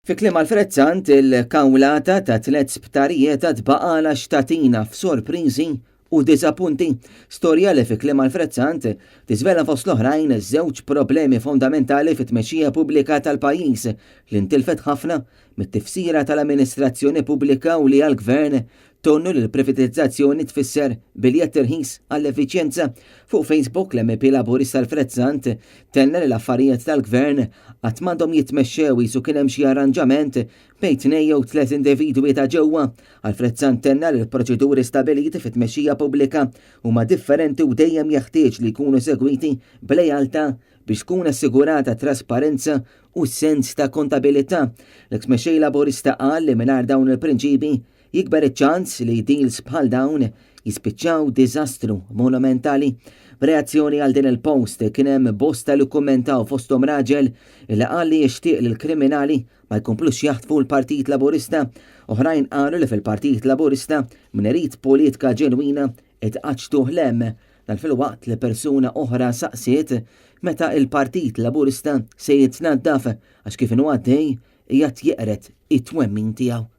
Fi kliem Alfred Sant, il-kawlata ta' tlet sptarijiet għad baqgħalha x'tagħtina f'sorpriżi u diżappunti. Storja li fi kliem Alfred Sant tiżvela fost l-oħrajn żewġ problemi fondamentali fit-tmexxija pubblika tal-pajjiż li ntilfet ħafna mit-tifsira tal-amministrazzjoni pubblika u li għall-Gvern Tonnu li l-privatizzazzjoni tfisser biljett irħis għall-effiċjenza. Fuq Facebook, l-MEP Laburista Alfred Sant tenna li l-affarijiet tal-Gvern qatt m'għandhom jitmexxew qisu kien hemm xi arranġament bejn tnejn jew tliet individwi ta' ġewwa. Alfred Sant tenna li l-proċeduri stabiliti fit-tmexxija pubblika huma differenti u dejjem jeħtieġ li jkunu segwiti b'lealtà biex tkun assigurata trasparenza u sens ta' kontabilità. L-eks Mexxej Laburista qal li mingħajr dawn il-prinċipji Jikber iċ-ċans li deals bħal dawn jispiċċaw diżastru monumentali. B'reazzjoni għal din il-post kien hemm bosta li kkummentaw fosthom raġel li qal li jixtieq li l-kriminali ma jkomplux jaħtfu l-Partit Laburista. Oħrajn qalu li fil-Partit Laburista min irid politika ġenwina itqaċċtuh 'l hemm. Dan filwaqt li persuna oħra saqsiet meta il-Partit Laburista se jitnaddaf għax kif inhu għaddej qiegħed jeqred it-twemmin tiegħu.